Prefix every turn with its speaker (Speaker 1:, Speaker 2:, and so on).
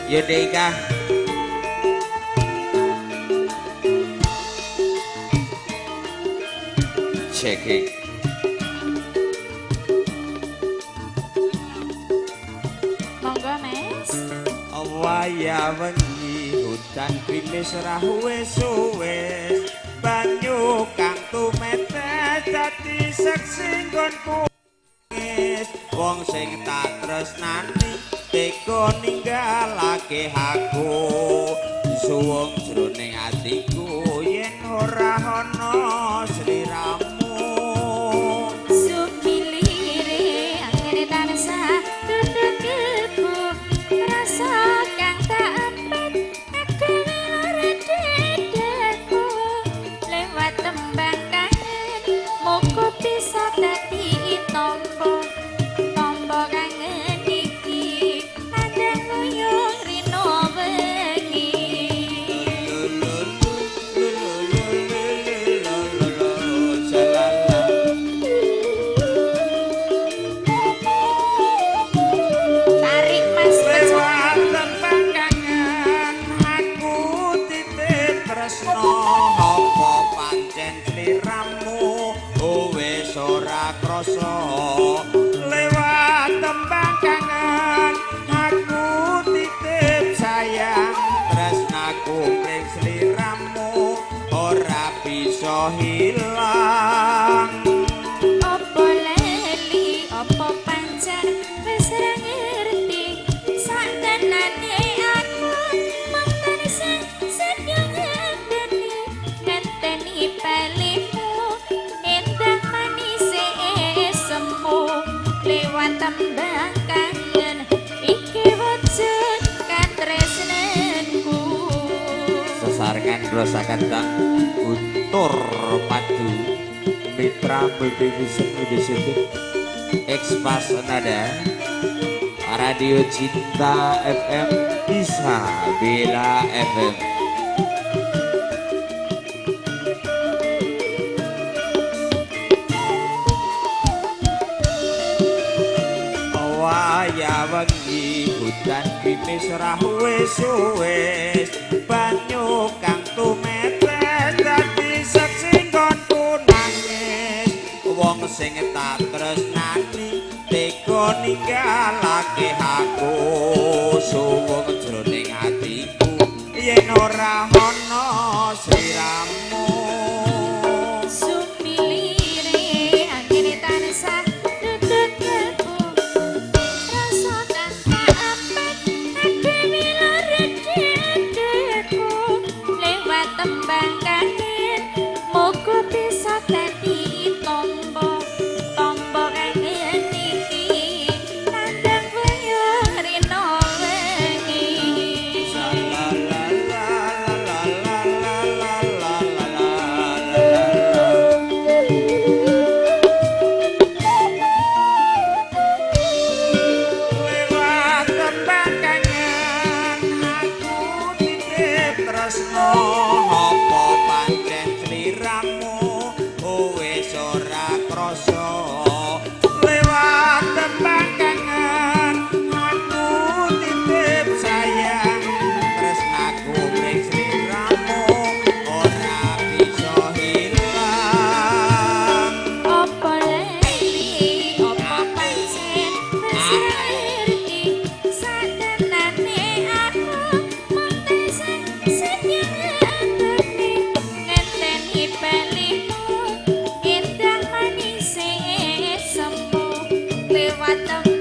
Speaker 1: Yudhika. Checking.
Speaker 2: Monggo, Mas.
Speaker 1: Waya wengi hutan grimis rahuwes-wes banyu kang tumetes dadi seksi nggonku wong sing tak tresnani tega ninggalake aku suwung jroning atiku yen ora ana sliramu
Speaker 2: Sumilire angene tansah tutut kebu rasa kang tak empet agawe lara dadaku lewat tembang kangen muga bisa dadi tombo tombo kangen iki nandang nguyung rino wengi. Tarik Mas.
Speaker 1: Lewat tembang kangen aku titip tresno apa pancen sliramu wis ora krasa lewat tembang kangen aku titip sayang tresnaku mring sliramu ora bisa hilang.
Speaker 2: Apa lali apa pancen wis ra ngerti saktenane aku mung tansah sedya ngenteni ngenteni balimu nendang manise semu lewat tembang kangen iki wujud katresnanku.
Speaker 1: Sesarengan kula sakantang Guntur Padu Mitra Multivision Indonesia Ekspas Nada Radio Cinta FM Bisa Bela FM. Waya wengi hutan grimis rahuwes-wes banyu kang tumetes dadi seksi nggonku nangis wong sing tak tresnani tega ninggalake aku suwung jroning atiku yen ora ana sliramu.
Speaker 2: Sumilire angene tansah tutut kalbu rasa kang tak apet adewe lara dadaku lewat tembang kangen muga bisa dadi tombo tombo kangen iki nandang wayang rino wengi.
Speaker 1: Lewat tembang kangen aku titip tresno apa pancen sliramu wis ora krasa lewat tembang kangen aku titip sayang tresnaku mring sliramu ora bisa hilang.
Speaker 2: Apa lali apa pancen wis ra ngerti satenane aku mung tansah setya ngenteni ngenteni balimu endang manise semu lewat tembang